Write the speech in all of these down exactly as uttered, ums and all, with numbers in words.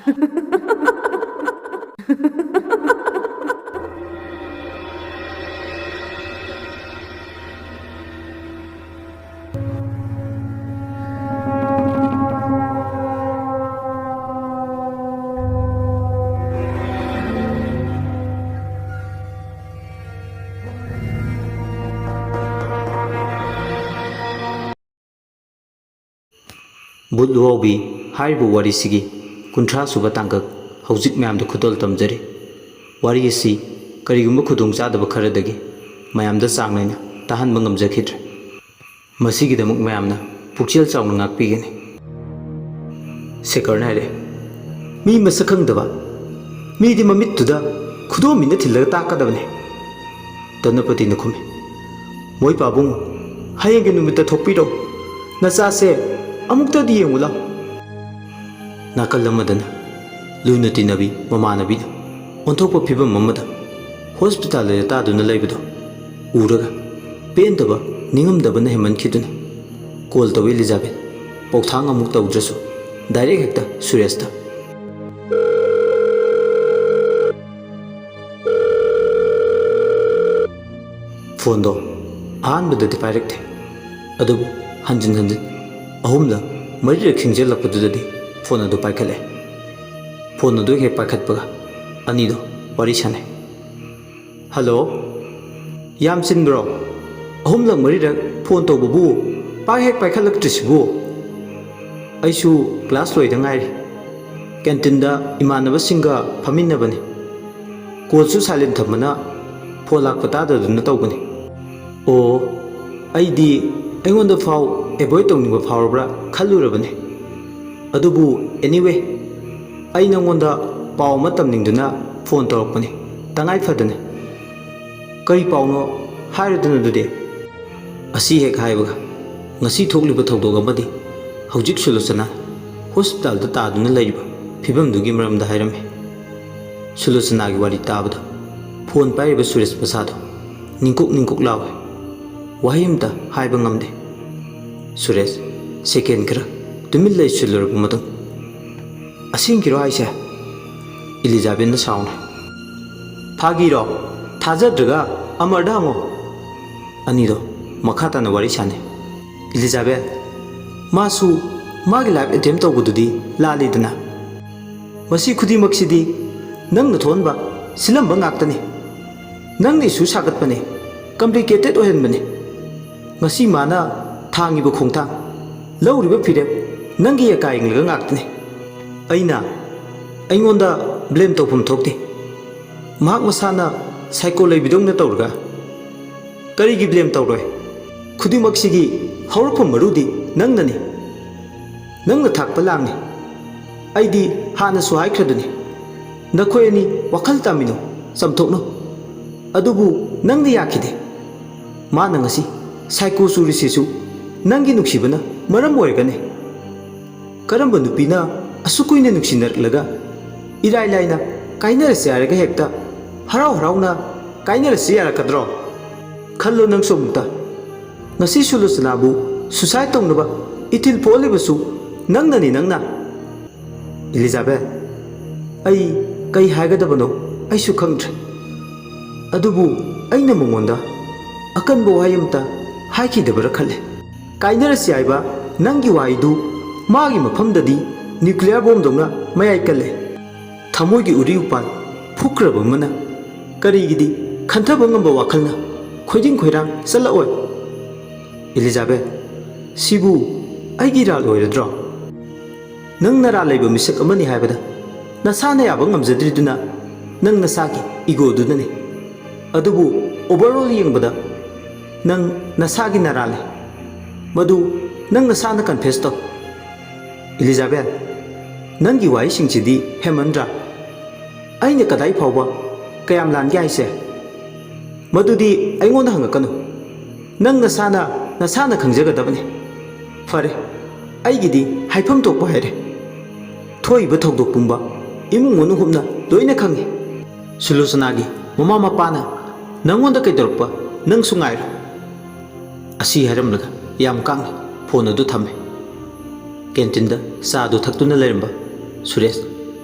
ꯕꯨꯠ ꯂꯨꯍꯥꯎꯕꯤ ꯍꯥꯏꯔꯤꯕ ꯋꯥꯔꯤꯁꯤꯒꯤ ꯀꯨꯟꯊ꯭ꯔꯥ ꯁꯨꯕ ꯇꯥꯡꯀꯛ ꯍꯧꯖꯤꯛ ꯃꯌꯥꯝꯗ ꯈꯨꯗꯣꯜ ꯇꯝꯖꯔꯤ꯫ ꯋꯥꯔꯤ ꯑꯁꯤ ꯀꯔꯤꯒꯨꯝꯕ ꯈꯨꯗꯣꯡꯆꯥꯗꯕ ꯈꯔꯗꯒꯤ ꯃꯌꯥꯝꯗ ꯆꯥꯡ ꯅꯥꯏꯅ ꯇꯥꯍꯟꯕ ꯉꯝꯖꯈꯤꯗ꯭ꯔꯦ꯫ ꯃꯁꯤꯒꯤꯗꯃꯛ ꯃꯌꯥꯝꯅ ꯄꯨꯛꯆꯦꯜ ꯆꯥꯎꯅ ꯉꯥꯛꯄꯤꯒꯅꯤ꯫ ꯁꯦꯀꯔꯅ ꯍꯥꯏꯔꯛꯑꯦ, "ꯃꯤ ꯃꯁꯛ ꯈꯪꯗꯕ, ꯃꯤꯗꯤ ꯃꯃꯤꯠꯇꯨꯗ ꯈꯨꯗꯣꯝꯕꯤꯅ ꯊꯤꯜꯂꯒ ꯇꯥꯛꯀꯗꯕꯅꯤ꯫" ꯙꯅꯄꯇꯤꯅ ꯈꯨꯝꯃꯤ, "ꯃꯣꯏ ꯄꯥꯕꯨꯡ, ꯍꯌꯦꯡꯒꯤ ꯅꯨꯃꯤꯠꯇ ꯊꯣꯛꯄꯤꯔꯣ, ꯅꯆꯥꯁꯦ ꯑꯃꯨꯛꯇꯗꯤ ꯌꯦꯡꯉꯨ ꯂꯥꯎ꯫" ꯅꯥꯀꯜ ꯑꯃꯗꯅ ꯂꯨꯅ ꯇꯤꯟꯅꯕꯤ ꯃꯃꯥꯟꯅꯕꯤꯅ ꯑꯣꯟꯊꯣꯛꯄ ꯐꯤꯕꯝ ꯑꯃꯗ ꯍꯣꯁꯄꯤꯇꯥꯜꯗ ꯇꯥꯗꯨꯅ ꯂꯩꯕꯗꯣ ꯎꯔꯒ ꯄꯦꯟꯗꯕ, ꯅꯤꯡꯉꯝꯗꯕꯅ ꯍꯦꯟꯃꯟꯈꯤꯗꯨꯅ ꯀꯣꯜ ꯇꯧꯏ ꯂꯤꯖꯥꯕꯦꯠ꯫ ꯄꯧꯊꯥꯡ ꯑꯃꯨꯛ ꯇꯧꯗ꯭ꯔꯁꯨ ꯗꯥꯏꯔꯦꯛ ꯍꯦꯛꯇ ꯁꯨꯔꯦꯁꯇ꯫ ꯐꯣꯟꯗꯣ ꯑꯍꯥꯟꯕꯗꯗꯤ ꯄꯥꯏꯔꯛꯇꯦ, ꯑꯗꯨꯕꯨ ꯍꯟꯖꯤꯟ ꯍꯟꯖꯤꯟ ꯑꯍꯨꯝꯂꯛ ꯃꯔꯤꯔꯛ ꯈꯤꯡꯖꯤꯜꯂꯛꯄꯗꯨꯗꯗꯤ ꯐꯣꯟ ꯑꯗꯨ ꯄꯥꯏꯈꯠꯂꯦ꯫ ꯐꯣꯟ ꯑꯗꯨ ꯍꯦꯛ ꯄꯥꯏꯈꯠꯄꯒ ꯑꯅꯤꯗꯣ ꯋꯥꯔꯤ ꯁꯥꯟꯅꯩ꯫ "ꯍꯜꯂꯣ, ꯌꯥꯝ ꯆꯤꯟꯕ꯭ꯔꯣ? ꯑꯍꯨꯝꯂꯛ ꯃꯔꯤꯔꯛ ꯐꯣꯟ ꯇꯧꯕꯕꯨ ꯄꯥꯏ ꯍꯦꯛ ꯄꯥꯏꯈꯠꯂꯛꯇ꯭ꯔꯤꯁꯤꯕꯨ?" "ꯑꯩꯁꯨ ꯀ꯭ꯂꯥꯁ ꯂꯣꯏꯗ ꯉꯥꯏꯔꯤ꯫ ꯀꯦꯟꯇꯤꯟꯗ ꯏꯃꯥꯟꯅꯕꯁꯤꯡꯒ ꯐꯝꯃꯤꯟꯅꯕꯅꯤ꯫ ꯀꯣꯜꯁꯨ ꯁꯥꯏꯂꯦꯟ ꯊꯝꯕꯅ ꯐꯣꯟ ꯂꯥꯛꯄ ꯇꯥꯗꯗꯨꯅ ꯇꯧꯕꯅꯤ꯫" "ꯑꯣ, ꯑꯩꯗꯤ ꯑꯩꯉꯣꯟꯗ ꯐꯥꯎ ꯑꯦꯚꯣꯏꯗ ꯇꯧꯅꯤꯡꯕ ꯐꯥꯎꯔꯕ꯭ꯔꯥ ꯈꯜꯂꯨꯔꯕꯅꯤ꯫ ꯑꯗꯨꯕꯨ anyway, ꯑꯩ ꯅꯉꯣꯟꯗ ꯄꯥꯎ ꯑꯃ ꯇꯝꯅꯤꯡꯗꯨꯅ ꯐꯣꯟ ꯇꯧꯔꯛꯄꯅꯤ, ꯇꯉꯥꯏ ꯐꯗꯅ꯫" "ꯀꯔꯤ ꯄꯥꯎꯅꯣ? ꯍꯥꯏꯔꯨꯗꯅ ꯑꯗꯨꯗꯤ꯫" ꯑꯁꯤ ꯍꯦꯛ ꯍꯥꯏꯕꯒ ꯉꯁꯤ ꯊꯣꯛꯂꯤꯕ ꯊꯧꯗꯣꯛ ꯑꯃꯗꯤ ꯍꯧꯖꯤꯛ ꯁꯨꯂꯣꯆꯅꯥ ꯍꯣꯁꯄꯤꯇꯥꯜꯗ ꯇꯥꯗꯨꯅ ꯂꯩꯔꯤꯕ ꯐꯤꯕꯝꯗꯨꯒꯤ ꯃꯔꯝꯗ ꯍꯥꯏꯔꯝꯃꯤ꯫ ꯁꯨꯂꯣꯆꯅꯥꯒꯤ ꯋꯥꯔꯤ ꯇꯥꯕꯗ ꯐꯣꯟ ꯄꯥꯏꯔꯤꯕ ꯁꯨꯔꯦꯁ ꯃꯁꯥꯗꯣ ꯅꯤꯡꯀꯨꯛ ꯅꯤꯡꯀꯨꯛ ꯂꯥꯎꯏ꯫ ꯋꯥꯍꯩ ꯑꯃꯇ ꯍꯥꯏꯕ ꯉꯝꯗꯦ꯫ ꯁꯨꯔꯦꯁ ꯁꯦꯀꯦꯟ ꯈꯔ ꯇꯨꯃꯤꯟ ꯂꯩꯁꯤꯜꯂꯨꯔꯕ ꯃꯇꯨꯡ, "ꯑꯁꯦꯡꯀꯤꯔꯣ ꯍꯥꯏꯁꯦ?" ꯏꯂꯤꯖꯥꯕꯦꯠꯅ ꯁꯥꯎꯅ꯫ "ꯐꯥꯒꯤꯔꯣ? ꯊꯥꯖꯗ꯭ꯔꯒ ꯑꯃꯔꯗ ꯍꯪꯉꯣ꯫" ꯑꯅꯤꯗꯣ ꯃꯈꯥ ꯇꯥꯅ ꯋꯥꯔꯤ ꯁꯥꯟꯅꯩ꯫ "ꯏꯂꯤꯖꯥꯕꯦꯠ, ꯃꯥꯁꯨ ꯃꯥꯒꯤ ꯂꯥꯏꯐ ꯑꯦꯇꯦꯝ ꯇꯧꯕꯗꯨꯗꯤ ꯂꯥꯜꯂꯤꯗꯅ꯫ ꯃꯁꯤ ꯈꯨꯗꯤꯡꯃꯛꯁꯤꯗꯤ ꯅꯪꯅ ꯊꯣꯛꯍꯟꯕ, ꯁꯤꯜꯂꯝꯕ ꯉꯥꯛꯇꯅꯤ꯫ ꯅꯪꯅ ꯏꯁꯨ ꯁꯥꯒꯠꯄꯅꯦ, ꯀꯝꯄ꯭ꯂꯤꯀꯦꯇꯦꯠ ꯑꯣꯏꯍꯟꯕꯅꯦ꯫ ꯉꯁꯤ ꯃꯥꯅ ꯊꯥꯡꯉꯤꯕ ꯈꯣꯡꯊꯥꯡ, ꯂꯧꯔꯤꯕ ꯐꯤꯔꯦꯞ ꯅꯪꯒꯤ ꯑꯀꯥꯏ ꯌꯦꯡꯂꯒ ꯉꯥꯛꯇꯅꯤ꯫ ꯑꯩꯅ ꯑꯩꯉꯣꯟꯗ ꯕ꯭ꯂꯦꯝ ꯇꯧꯐꯝ ꯊꯣꯛꯇꯦ꯫ ꯃꯍꯥꯛ ꯃꯁꯥꯅ ꯁꯥꯏꯀꯣ ꯂꯩꯕꯤꯗꯧꯅ ꯇꯧꯔꯒ ꯀꯔꯤꯒꯤ ꯕ꯭ꯂꯦꯝ ꯇꯧꯔꯣꯏ? ꯈꯨꯗꯤꯡꯃꯛꯁꯤꯒꯤ ꯍꯧꯔꯛꯐꯝ ꯃꯔꯨꯗꯤ ꯅꯪꯅꯅꯤ꯫ ꯅꯪꯅ ꯊꯥꯛꯄ ꯂꯥꯡꯅꯤ꯫ ꯑꯩꯗꯤ ꯍꯥꯟꯅꯁꯨ ꯍꯥꯏꯈ꯭ꯔꯗꯨꯅꯤ, ꯅꯈꯣꯏ ꯑꯅꯤ ꯋꯥꯈꯜ ꯇꯥꯃꯤꯟꯅꯧ, ꯆꯥꯝꯊꯣꯛꯅꯧ꯫ ꯑꯗꯨꯕꯨ ꯅꯪꯅ ꯌꯥꯈꯤꯗꯦ꯫ ꯃꯥꯅ ꯉꯁꯤ ꯁꯥꯏꯀꯣ ꯆꯨꯔꯤꯁꯤꯁꯨ ꯅꯪꯒꯤ ꯅꯨꯡꯁꯤꯕꯅ ꯃꯔꯝ ꯑꯣꯏꯔꯒꯅꯤ꯫ ꯀꯔꯝꯕ ꯅꯨꯄꯤꯅ ꯑꯁꯨꯛ ꯀꯨꯏꯅ ꯅꯨꯡꯁꯤꯅꯔꯛꯂꯒ ꯏꯔꯥꯏ ꯂꯥꯏꯅ ꯀꯥꯏꯅꯔꯁꯦ ꯍꯥꯏꯔꯒ ꯍꯦꯛꯇ ꯍꯔꯥꯎ ꯍꯔꯥꯎꯅ ꯀꯥꯏꯅꯔꯁꯦ ꯌꯥꯔꯛꯀꯗ꯭ꯔꯣ? ꯈꯜꯂꯣ ꯅꯪꯁꯨ ꯑꯃꯨꯛꯇ꯫ ꯉꯁꯤ ꯁꯨꯂꯣꯆꯅꯥꯕꯨ ꯁꯨꯁꯥꯏꯠ ꯇꯧꯅꯕ ꯏꯊꯤꯜ ꯄꯣꯛꯍꯜꯂꯤꯕꯁꯨ ꯅꯪꯅꯅꯤ, ꯅꯪꯅ꯫" "ꯏꯂꯤꯖꯥꯕꯦꯠ, ꯑꯩ ꯀꯩ ꯍꯥꯏꯒꯗꯕꯅꯣ ꯑꯩꯁꯨ ꯈꯪꯗ꯭ꯔꯦ꯫ ꯑꯗꯨꯕꯨ ꯑꯩꯅ ꯃꯉꯣꯟꯗ ꯑꯀꯟꯕ ꯋꯥꯍꯩ ꯑꯃꯇ ꯍꯥꯏꯈꯤꯗꯕꯔꯥ ꯈꯜꯂꯦ꯫ ꯀꯥꯏꯅꯔꯁꯤ ꯍꯥꯏꯕ ꯅꯪꯒꯤ ꯋꯥꯍꯩꯗꯨ ꯃꯥꯒꯤ ꯃꯐꯝꯗꯗꯤ ꯅ꯭ꯌꯨꯀ꯭ꯂꯤꯌꯔ ꯕꯣꯝꯗꯧꯅ ꯃꯌꯥꯏ ꯀꯜꯂꯦ꯫ ꯊꯃꯣꯏꯒꯤ ꯎꯔꯤ ꯎꯄꯥꯜ ꯐꯨꯛꯈ꯭ꯔꯕ ꯑꯃꯅ ꯀꯔꯤꯒꯤꯗꯤ ꯈꯟꯊꯕ ꯉꯝꯕ ꯋꯥꯈꯜꯅ ꯈꯣꯏꯗꯤꯡ ꯈꯣꯏꯔꯥꯡ ꯆꯠꯂꯛꯑꯣꯏ?" "ꯏꯂꯤꯖꯥꯕꯦꯠ, ꯁꯤꯕꯨ ꯑꯩꯒꯤ ꯏꯔꯥꯜ ꯑꯣꯏꯔꯗ꯭ꯔꯣ? ꯅꯪ ꯅꯔꯥꯜ ꯂꯩꯕ ꯃꯤꯁꯛ ꯑꯃꯅꯤ ꯍꯥꯏꯕꯗ ꯅꯁꯥꯅ ꯌꯥꯕ ꯉꯝꯖꯗ꯭ꯔꯤꯗꯨꯅ ꯅꯪ ꯅꯁꯥꯒꯤ ꯏꯒꯣꯗꯨꯅꯅꯤ꯫ ꯑꯗꯨꯕꯨ overall ꯌꯦꯡꯕꯗ ꯅꯪ ꯅꯁꯥꯒꯤ ꯅꯔꯥꯜꯅꯤ꯫ ꯃꯗꯨ ꯅꯪ ꯅꯁꯥꯅ ꯀꯟꯐꯦꯁ ꯇꯧ꯫" "ꯏꯂꯤꯖꯥꯕꯦꯠ, ꯅꯪꯒꯤ ꯋꯥꯍꯩꯁꯤꯡꯁꯤꯗꯤ ꯍꯦꯟꯃꯟꯗ꯭ꯔꯥ? ꯑꯩꯅ ꯀꯗꯥꯏ ꯐꯥꯎꯕ ꯀꯌꯥꯝ ꯂꯥꯟꯒꯦ ꯍꯥꯏꯁꯦ? ꯃꯗꯨꯗꯤ ꯑꯩꯉꯣꯟꯗ ꯍꯪꯉꯛꯀꯅꯨ꯫ ꯅꯪ ꯅꯁꯥꯅ, ꯅꯁꯥꯅ ꯈꯪꯖꯒꯗꯕꯅꯤ꯫ ꯐꯔꯦ, ꯑꯩꯒꯤꯗꯤ ꯍꯥꯏꯐꯝ ꯊꯣꯛꯄ ꯍꯥꯏꯔꯦ꯫ ꯊꯣꯛꯏꯕ ꯊꯧꯗꯣꯛ ꯄꯨꯝꯕ ꯏꯃꯨꯡ ꯃꯅꯨꯡ ꯍꯨꯞꯅ ꯂꯣꯏꯅ ꯈꯪꯉꯤ꯫ ꯁꯨꯂꯣꯆꯅꯥꯒꯤ ꯃꯃꯥ ꯃꯄꯥꯅ ꯅꯪꯉꯣꯟꯗ ꯀꯩꯗꯧꯔꯛꯄ ꯅꯪꯁꯨ ꯉꯥꯏꯔꯣ꯫" ꯑꯁꯤ ꯍꯥꯏꯔꯝꯂꯒ ꯌꯥꯝ ꯀꯥꯡꯅ ꯐꯣꯟ ꯑꯗꯨ ꯊꯝꯃꯦ꯫ ꯀꯦꯟꯇꯤꯟꯗ ꯆꯥꯗꯨ ꯊꯛꯇꯨꯅ ꯂꯩꯔꯝꯕ ꯁꯨꯔꯦꯁ,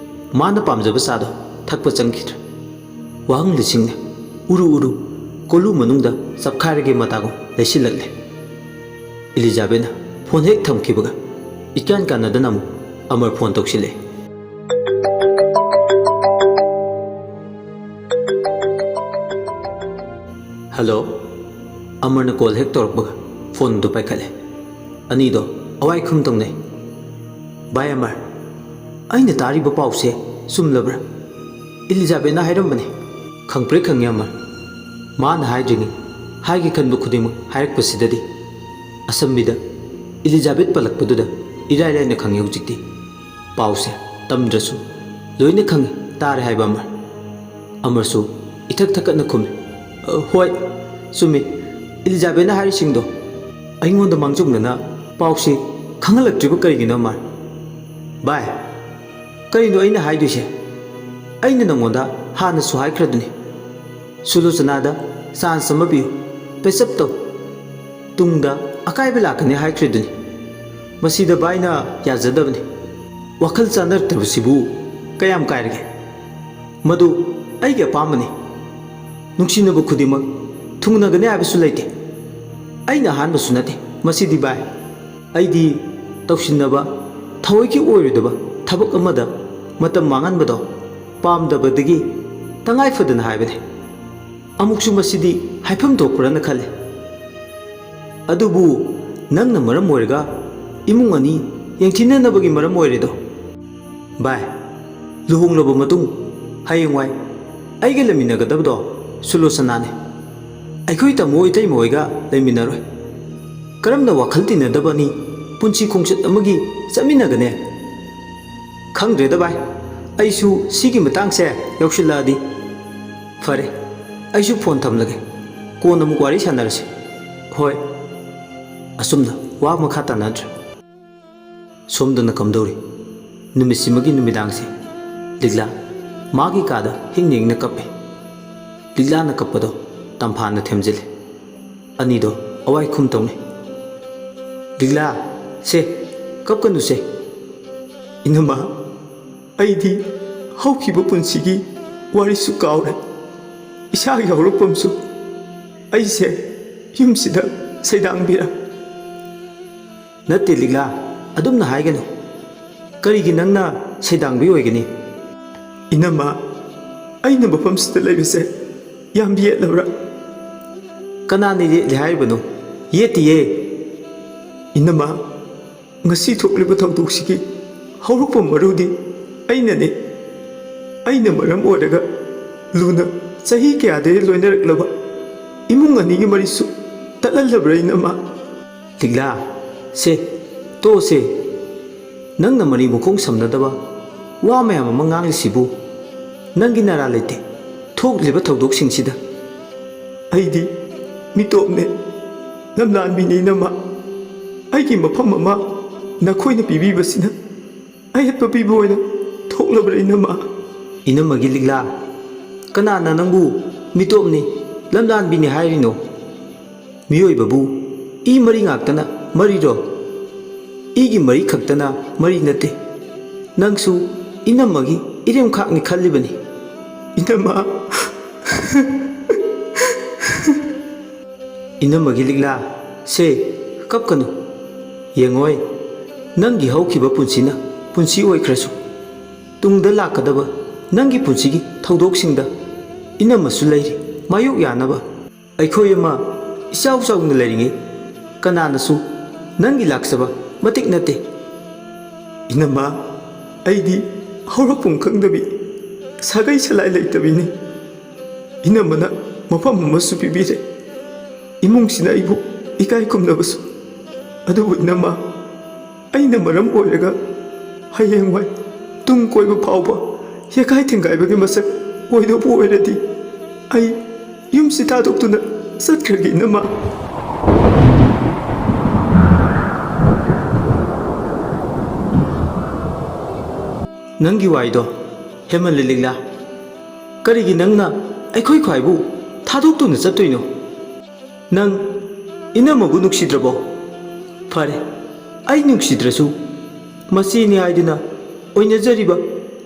ꯃꯥꯅ ꯄꯥꯝꯖꯕ ꯆꯥꯗꯣ ꯊꯛꯄ ꯆꯪꯈꯤꯗ꯭ꯔꯦ꯫ ꯋꯥꯍꯪ ꯂꯤꯁꯤꯡꯅ ꯎꯔꯨ ꯎꯔꯨ ꯀꯣꯂꯨ ꯃꯅꯨꯡꯗ ꯆꯞꯈꯥꯏꯔꯒꯦ ꯃꯇꯥꯒꯨꯝ ꯂꯩꯁꯤꯜꯂꯛꯂꯦ꯫ ꯏꯂꯤꯖꯥꯕꯦꯠꯅ ꯐꯣꯟ ꯍꯦꯛ ꯊꯝꯈꯤꯕꯒ ꯏꯀꯥꯟ ꯀꯥꯟꯅꯗꯅ ꯑꯃꯨꯛ ꯑꯃꯔ ꯐꯣꯟ ꯇꯧꯁꯤꯜꯂꯛꯑꯦ꯫ ꯍꯜꯂꯣ꯫ ꯑꯃꯔꯅ ꯀꯣꯜ ꯍꯦꯛ ꯇꯧꯔꯛꯄꯒ ꯐꯣꯟꯗꯨ ꯄꯥꯏꯈꯠꯂꯦ꯫ ꯑꯅꯤꯗꯣ ꯑꯋꯥꯏ ꯈꯨꯝ ꯇꯧꯅꯩ꯫ "ꯚꯥꯏ ꯑꯃꯔ, ꯑꯩꯅ ꯇꯥꯔꯤꯕ ꯄꯥꯎꯁꯦ ꯆꯨꯝꯂꯕ꯭ꯔꯥ? ꯏꯂꯤꯖꯥꯕꯦꯠꯅ ꯍꯥꯏꯔꯝꯕꯅꯤ꯫" "ꯈꯪꯄ꯭ꯔꯦꯛ ꯈꯪꯉꯦ ꯑꯃꯔ꯫ ꯃꯥꯅ ꯍꯥꯏꯗ꯭ꯔꯤꯉꯩ ꯍꯥꯏꯒꯦ ꯈꯟꯕ ꯈꯨꯗꯤꯡꯃꯛ ꯍꯥꯏꯔꯛꯄꯁꯤꯗꯗꯤ ꯑꯁꯝꯕꯤꯗ ꯏꯂꯤꯖꯥꯕꯦꯠ ꯄꯜꯂꯛꯄꯗꯨꯗ ꯏꯔꯥꯏ ꯂꯥꯏꯅ ꯈꯪꯉꯦ ꯍꯧꯖꯤꯛꯇꯤ꯫ ꯄꯥꯎꯁꯦ ꯇꯝꯗ꯭ꯔꯁꯨ ꯂꯣꯏꯅ ꯈꯪꯉꯦ, ꯇꯥꯔꯦ ꯍꯥꯏꯕ ꯑꯃꯔ꯫" ꯑꯃꯔꯁꯨ ꯏꯊꯛ ꯊꯛꯀꯠꯅ ꯈꯨꯝꯃꯤ꯫ "ꯑ, ꯍꯣꯏ, ꯆꯨꯝꯃꯤ꯫ ꯏꯂꯤꯖꯥꯕꯦꯠꯅ ꯍꯥꯏꯔꯤꯁꯤꯡꯗꯣ ꯑꯩꯉꯣꯟꯗ ꯃꯥꯡꯖꯧꯅꯅ ꯄꯥꯎꯁꯤ ꯈꯪꯍꯜꯂꯛꯇ꯭ꯔꯤꯕ ꯀꯔꯤꯒꯤꯅꯣ, ꯑꯃꯔ?" "ꯚꯥꯏ, ꯀꯔꯤꯅꯣ ꯑꯩꯅ ꯍꯥꯏꯗꯣꯏꯁꯦ? ꯑꯩꯅ ꯅꯪꯉꯣꯟꯗ ꯍꯥꯟꯅꯁꯨ ꯍꯥꯏꯈ꯭ꯔꯗꯨꯅꯤ, ꯁꯨꯂꯣꯆꯅꯥꯗ ꯆꯥꯟꯁ ꯑꯃ ꯄꯤꯌꯨ, ꯄꯦꯆꯞ ꯇꯧ꯫ ꯇꯨꯡꯗ ꯑꯀꯥꯏꯕ ꯂꯥꯛꯀꯅꯤ ꯍꯥꯏꯈ꯭ꯔꯤꯗꯨꯅꯤ꯫ ꯃꯁꯤꯗ ꯚꯥꯏꯅ ꯌꯥꯖꯗꯕꯅꯤ꯫ ꯋꯥꯈꯜ ꯆꯥꯅꯔꯛꯇꯕꯁꯤꯕꯨ ꯀꯌꯥꯝ ꯀꯥꯏꯔꯒꯦ? ꯃꯗꯨ ꯑꯩꯒꯤ ꯑꯄꯥꯝꯕꯅꯤ꯫ ꯅꯨꯡꯁꯤꯅꯕ ꯈꯨꯗꯤꯡꯃꯛ ꯊꯨꯡꯅꯒꯅꯤ ꯍꯥꯏꯕꯁꯨ ꯂꯩꯇꯦ꯫ ꯑꯩꯅ ꯑꯍꯥꯟꯕꯁꯨ ꯅꯠꯇꯦ꯫ ꯃꯁꯤꯗꯤ ꯚꯥꯏ, ꯑꯩꯗꯤ ꯇꯧꯁꯤꯟꯅꯕ ꯊꯑꯣꯏꯒꯤ ꯑꯣꯏꯔꯣꯏꯗꯕ ꯊꯕꯛ ꯑꯃꯗ ꯃꯇꯝ ꯃꯥꯡꯍꯟꯕꯗꯣ ꯄꯥꯝꯗꯕꯗꯒꯤ ꯇꯉꯥꯏ ꯐꯗꯅ ꯍꯥꯏꯕꯅꯤ꯫ ꯑꯃꯨꯛꯁꯨ ꯃꯁꯤꯗꯤ ꯍꯥꯏꯐꯝ ꯊꯣꯛꯄ꯭ꯔꯅ ꯈꯜꯂꯦ꯫ ꯑꯗꯨꯕꯨ ꯅꯪꯅ ꯃꯔꯝ ꯑꯣꯏꯔꯒ ꯏꯃꯨꯡ ꯑꯅꯤ ꯌꯦꯡꯊꯤꯅꯅꯕꯒꯤ ꯃꯔꯝ ꯑꯣꯏꯔꯦꯗꯣ꯫ ꯚꯥꯏ, ꯂꯨꯍꯣꯡꯂꯕ ꯃꯇꯨꯡ ꯍꯌꯦꯡꯋꯥꯏ ꯑꯩꯒ ꯂꯩꯃꯤꯟꯅꯒꯗꯕꯗꯣ ꯁꯨꯂꯣꯆꯅꯥꯅꯦ꯫ ꯑꯩꯈꯣꯏ ꯇꯥꯃꯣ ꯏꯇꯩꯃ ꯍꯣꯏꯒ ꯂꯩꯃꯤꯟꯅꯔꯣꯏ꯫ ꯀꯔꯝꯅ ꯋꯥꯈꯜ ꯇꯤꯟꯅꯗꯕ ꯑꯅꯤ ꯄꯨꯟꯁꯤ ꯈꯣꯡꯆꯠ ꯑꯃꯒꯤ ꯆꯠꯃꯤꯟꯅꯒꯅꯤ? ꯈꯪꯗ꯭ꯔꯦꯗ ꯚꯥꯏ, ꯑꯩꯁꯨ ꯁꯤꯒꯤ ꯃꯇꯥꯡꯁꯦ ꯌꯧꯁꯤꯜꯂꯛꯑꯗꯤ꯫ ꯐꯔꯦ, ꯑꯩꯁꯨ ꯐꯣꯟ ꯊꯝꯂꯒꯦ, ꯀꯣꯟꯅ ꯑꯃꯨꯛ ꯋꯥꯔꯤ ꯁꯥꯟꯅꯔꯁꯤ꯫ ꯍꯣꯏ꯫ ꯑꯁꯨꯝꯅ ꯋꯥ ꯃꯈꯥ ꯇꯥꯅꯗ꯭ꯔꯦ꯫ ꯁꯣꯝꯗꯅ ꯀꯝꯗꯧꯔꯤ? ꯅꯨꯃꯤꯠꯁꯤꯃꯒꯤ ꯅꯨꯃꯤꯗꯥꯡꯁꯦ ꯂꯤꯛꯂꯥ ꯃꯥꯒꯤ ꯀꯥꯗ ꯍꯤꯡꯅ ꯍꯤꯡꯅ ꯀꯞꯄꯦ꯫ ꯂꯤꯛꯂꯥꯅ ꯀꯞꯄꯗꯣ ꯇꯝꯐꯥꯅ ꯊꯦꯝꯖꯤꯜꯂꯦ꯫ ꯑꯅꯤꯗꯣ ꯑꯋꯥꯏ ꯈꯨꯝ ꯇꯧꯅꯩ꯫ "ꯂꯤꯛꯂꯥ, ꯁꯦ, ꯀꯞꯀꯅꯨꯁꯦ꯫" "ꯏꯅꯝꯃ, ꯑꯩꯗꯤ ꯍꯧꯈꯤꯕ ꯄꯨꯟꯁꯤꯒꯤ ꯋꯥꯔꯤꯁꯨ ꯀꯥꯎꯔꯦ, ꯏꯁꯥꯒꯤ ꯍꯧꯔꯛꯐꯝꯁꯨ꯫ ꯑꯩꯁꯦ ꯌꯨꯝꯁꯤꯗ ꯁꯩꯗꯥꯡꯕꯤꯔ? ꯅꯠꯇꯦ ꯂꯤꯛꯂꯥ, ꯑꯗꯨꯝꯅ ꯍꯥꯏꯒꯅꯨ꯫ ꯀꯔꯤꯒꯤ ꯅꯪꯅ ꯁꯩꯗꯥꯡꯕꯤ ꯑꯣꯏꯒꯅꯤ? ꯏꯅꯝꯃ, ꯑꯩꯅ ꯃꯐꯝꯁꯤꯗ ꯂꯩꯕꯁꯦ ꯌꯥꯝ ꯌꯦꯠꯂꯕ꯭ꯔꯥ? ꯀꯅꯥꯅ ꯌꯦꯠꯂꯤ ꯍꯥꯏꯔꯤꯕꯅꯣ? ꯌꯦꯠꯇꯤꯌꯦ꯫ ꯏꯅꯝꯃ, ꯉꯁꯤ ꯊꯣꯛꯂꯤꯕ ꯊꯧꯗꯣꯛꯁꯤꯒꯤ ꯍꯧꯔꯛꯐꯝ ꯃꯔꯨꯗꯤ ꯑꯩꯅꯅꯤ꯫ ꯑꯩꯅ ꯃꯔꯝ ꯑꯣꯏꯔꯒ ꯂꯨꯅ ꯆꯍꯤ ꯀꯌꯥꯗꯒꯤ ꯂꯣꯏꯅꯔꯛꯂꯕ ꯏꯃꯨꯡ ꯑꯅꯤꯒꯤ ꯃꯔꯤꯁꯨ ꯇꯠꯍꯜꯂꯕ꯭ꯔꯥ ꯏꯅꯝꯃ? ꯂꯤꯛꯂꯥ, ꯁꯦ, ꯇꯣꯛꯑꯁꯦ꯫ ꯅꯪꯅ ꯃꯔꯤ ꯃꯈꯣꯡ ꯁꯝꯅꯗꯕ ꯋꯥ ꯃꯌꯥꯝ ꯑꯃ ꯉꯥꯡꯂꯤꯁꯤꯕꯨ ꯅꯪꯒꯤ ꯅꯔꯥ ꯂꯩꯇꯦ꯫ ꯊꯣꯛꯂꯤꯕ ꯊꯧꯗꯣꯛꯁꯤꯡꯁꯤꯗ ꯑꯩꯗꯤ ꯃꯤꯇꯣꯞꯅꯦ, ꯂꯝꯂꯥꯟꯕꯤꯅꯦ ꯏꯅꯝꯃ꯫ ꯑꯩꯒꯤ ꯃꯐꯝ ꯑꯃ ꯅꯈꯣꯏꯅ ꯄꯤꯕꯤꯕꯁꯤꯅ ꯑꯍꯦꯠꯄ ꯄꯤꯕ ꯑꯣꯏꯅ ꯊꯣꯛꯂꯕ꯭ꯔꯥ ꯏꯅꯝꯃ? ꯏꯅꯝꯃꯒꯤ ꯂꯤꯛꯂꯥ, ꯀꯅꯥꯅ ꯅꯪꯕꯨ ꯃꯤꯇꯣꯞꯅꯤ, ꯂꯝꯂꯥꯟꯕꯤꯅꯤ ꯍꯥꯏꯔꯤꯅꯣ? ꯃꯤꯑꯣꯏꯕꯕꯨ ꯏ ꯃꯔꯤ ꯉꯥꯛꯇꯅ ꯃꯔꯤꯔꯣ? ꯏꯒꯤ ꯃꯔꯤ ꯈꯛꯇꯅ ꯃꯔꯤ ꯅꯠꯇꯦ꯫ ꯅꯪꯁꯨ ꯏꯅꯝꯃꯒꯤ ꯏꯔꯦꯝꯈꯥꯛꯅꯤ ꯈꯜꯂꯤꯕꯅꯤ꯫ ꯏꯅꯝꯃ꯫ ꯏꯅꯝꯃꯒꯤ ꯂꯤꯛꯂꯥ, ꯁꯦ, ꯀꯞꯀꯅꯨ꯫ ꯌꯦꯡꯉꯣꯏ, ꯅꯪꯒꯤ ꯍꯧꯈꯤꯕ ꯄꯨꯟꯁꯤꯅ ꯄꯨꯟꯁꯤ ꯑꯣꯏꯈ꯭ꯔꯁꯨ, ꯇꯨꯡꯗ ꯂꯥꯛꯀꯗꯕ ꯅꯪꯒꯤ ꯄꯨꯟꯁꯤꯒꯤ ꯊꯧꯗꯣꯛꯁꯤꯡꯗ ꯏꯅꯝꯃꯁꯨ ꯂꯩꯔꯤ ꯃꯥꯌꯣꯛ ꯌꯥꯅꯕ꯫ ꯑꯩꯈꯣꯏ ꯑꯃ ꯏꯆꯥꯎ ꯆꯥꯎꯅ ꯂꯩꯔꯤꯉꯩ ꯀꯅꯥꯅꯁꯨ ꯅꯪꯒꯤ ꯂꯥꯛꯆꯕ ꯃꯇꯤꯛ ꯅꯠꯇꯦ꯫ ꯏꯅꯝꯃ, ꯑꯩꯗꯤ ꯍꯧꯔꯛꯐꯝ ꯈꯪꯗꯕꯤ, ꯁꯥꯒꯩ ꯁꯂꯥꯏ ꯂꯩꯇꯕꯤꯅꯤ꯫ ꯏꯅꯝꯃꯅ ꯃꯐꯝ ꯑꯃꯁꯨ ꯄꯤꯕꯤꯔꯦ꯫ ꯏꯃꯨꯡꯁꯤꯅ ꯑꯩꯕꯨ ꯏꯀꯥꯏ ꯈꯨꯝꯅꯕꯁꯨ꯫ ꯑꯗꯨꯕꯨ ꯏꯅꯝꯃ, ꯑꯩꯅ ꯃꯔꯝ ꯑꯣꯏꯔꯒ ꯍꯌꯦꯡꯋꯥꯏ ꯇꯨꯡ ꯀꯣꯏꯕ ꯐꯥꯎꯕ ꯌꯦꯀꯥꯏ ꯊꯤꯡꯒꯥꯏꯕꯒꯤ ꯃꯁꯛ ꯑꯣꯏꯗꯧꯕ ꯑꯣꯏꯔꯗꯤ ꯑꯩ ꯌꯨꯝꯁꯤ ꯊꯥꯗꯣꯛꯇꯨꯅ ꯆꯠꯈ꯭ꯔꯒꯦ ꯏꯅꯝꯃ꯫ ꯅꯪꯒꯤ ꯋꯥꯏꯗꯣ ꯍꯦꯃꯜꯂꯦ ꯂꯤꯛꯂꯥ꯫ ꯀꯔꯤꯒꯤ ꯅꯪꯅ ꯑꯩꯈꯣꯏ ꯈ꯭ꯋꯥꯏꯕꯨ ꯊꯥꯗꯣꯛꯇꯨꯅ ꯆꯠꯇꯣꯏꯅꯣ? ꯅꯪ ꯏꯅꯝꯃꯕꯨ ꯅꯨꯡꯁꯤꯗ꯭ꯔꯕꯣ? ꯐꯔꯦ, ꯑꯩ ꯅꯨꯡꯁꯤꯗ꯭ꯔꯁꯨ ꯃꯆꯦꯅꯤ ꯍꯥꯏꯗꯨꯅ ꯑꯣꯏꯅꯖꯔꯤꯕ